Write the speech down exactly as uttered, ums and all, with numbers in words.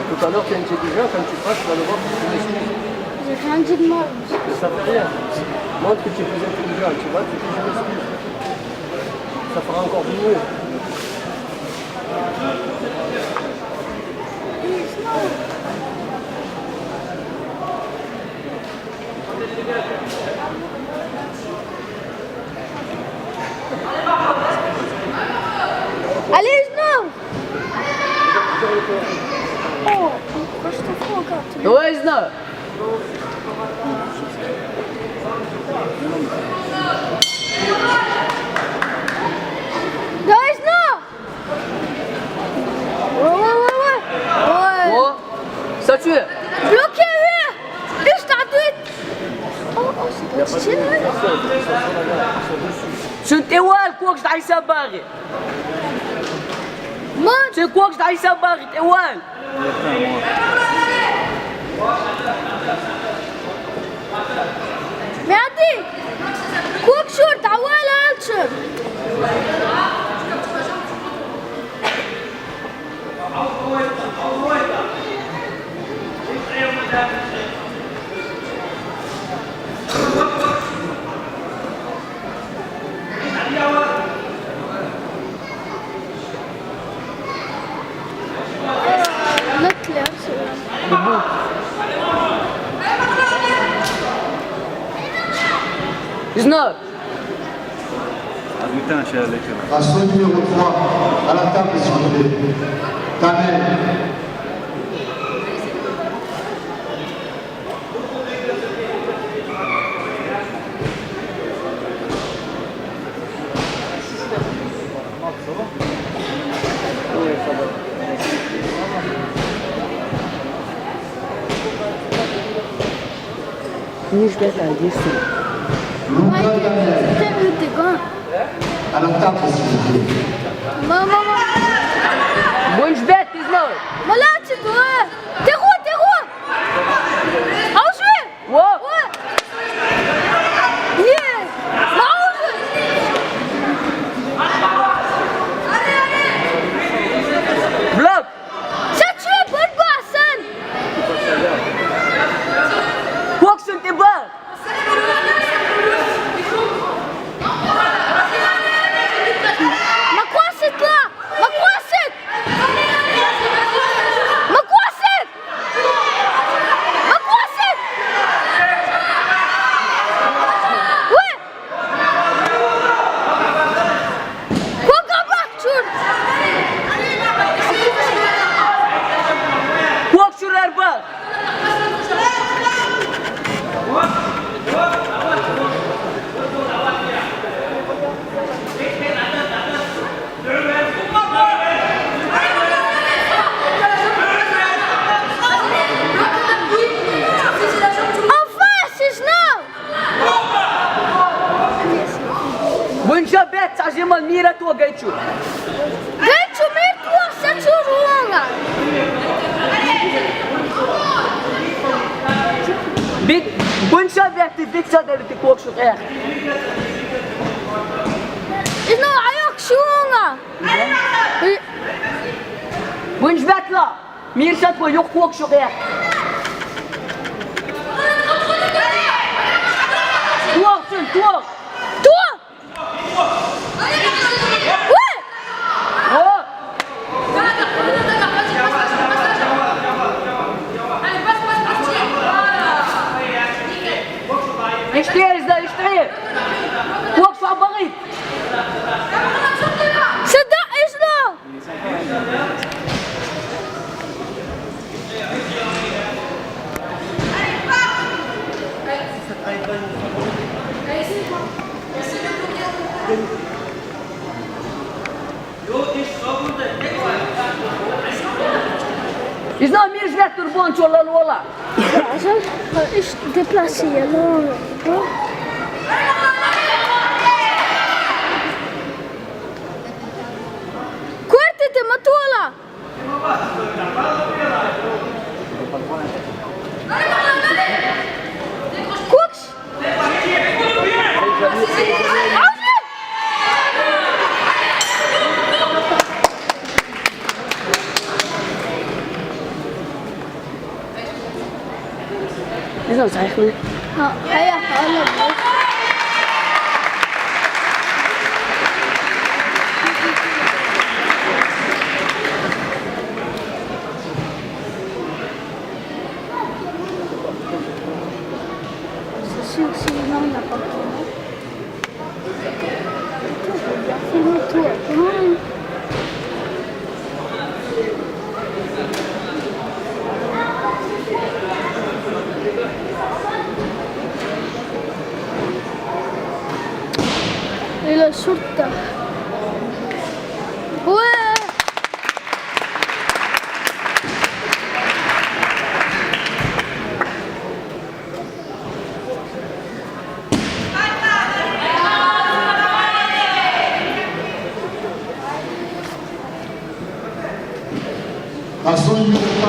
Tout à l'heure, tu as intelligent, quand tu passes, tu vas le voir, tu t'excuses. J'ai rien dit de mal. Mais ça fait rien. Montre que tu es plus intelligent, tu vois, tu dis je m'excuse. Ça fera encore mieux. Allez, je m'en. Oh, pourquoi je te fous encore, tu... Ouais, je m'en. Guys, non! Ouais, ouais, ouais, ouais. Ouais. Oh, ça tue. Bloqué, oui. Juste à droite. Oh, oh, c'est pas stylé. شنو انت وال كوكس تعيسى باغي؟ ما انت كوكس تعيسى باغي انت وال. Mais attends, quoi que sur ta voile, Alchem. Not clear, so. It's not. Passons numéro trois à la table, s'il vous plaît. Kamel. Une jette à dix sous. Lucas Daniel. C'était le dégât. À la table, s'il vous plaît. Maman, maman. Bonne jette, Ismaël. Voilà, tu dois. T'es roi, t'es roi. Ah, je vais. Ouais. Ouais. Yeah. Bah, on joue. Bloc. Ça, tu es bonne personne. Quoi que ce n'était pas. ما كواسك لا. ما كواسك. ما كواسك. ما كواسك. وين؟ كوكا باتشون. كوكشون أربعة. En face, it's now. Bunja bet sa jema mira tu gaichu. Gaichu me tu sa churunga. Bit bunja bet bit sa dari ti kok su eh. It's not ayok churunga. Bunja bet la. Мир шатко, юк куок шук я. Туок шун, туок. Туок. Уэ! О! Иштери, зда, иштери. Куок шук багит. Сыда, ишно? Ишно мир жвек турбон чола лола. Ишт депласия лола. Куэрты ты матуала. Кукш. Аузы. Zeichnen. Ja, ja, ja, ja. إلى الشرطة. واه! Ação de